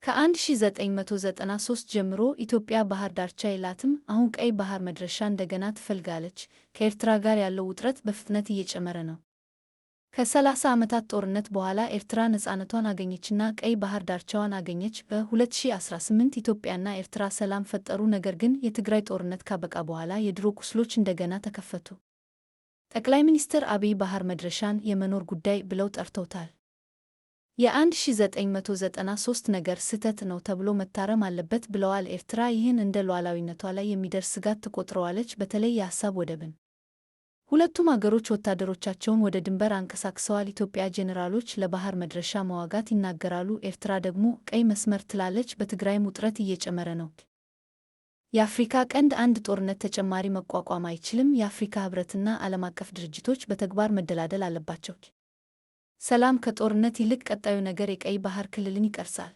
ከ1993 ጀምሮ ኢትዮጵያ ባህር ዳርቻ የላትም። አሁን ቀይ ባህር መድረሻ እንደገና ትፈልጋለች። ከኤርትራ ጋር ያለው ውጥረት በፍጥነት እየጨመረ ነው። ከ30 ዓመታት ጦርነት በኋላ ኤርትራ ነፃነቷን አገኘችና ቀይ ባህር ዳርቻዋን አገኘች። በ2018 ኢትዮጵያና ኤርትራ ሰላም ፈጠሩ። ነገር ግን የትግራይ ጦርነት ካበቃ በኋላ የድሮ ቁስሎች እንደገና ተከፈቱ። ጠቅላይ ሚኒስትር አብይ ባህር መድረሻን የመኖር ጉዳይ ብለው ጠርተውታል። የ1993 ነገር ስህተት ነው ተብሎ መታረም አለበት ብለዋል። ኤርትራ ይህን እንደ ሉዓላዊነቷ ላይ የሚደርስ ስጋት ትቆጥረዋለች፣ በተለይ የአሰብ ወደብን። ሁለቱም አገሮች ወታደሮቻቸውን ወደ ድንበር አንቀሳቅሰዋል። ኢትዮጵያ ጄኔራሎች ለባህር መድረሻ መዋጋት ይናገራሉ፣ ኤርትራ ደግሞ ቀይ መስመር ትላለች። በትግራይም ውጥረት እየጨመረ ነው። የአፍሪካ ቀንድ አንድ ጦርነት ተጨማሪ መቋቋም አይችልም። የአፍሪካ ሕብረትና ዓለም አቀፍ ድርጅቶች በተግባር መደላደል አለባቸው። ሰላም ከጦርነት ይልቅ ቀጣዩ ነገር የቀይ ባህር ክልልን ይቀርጻል።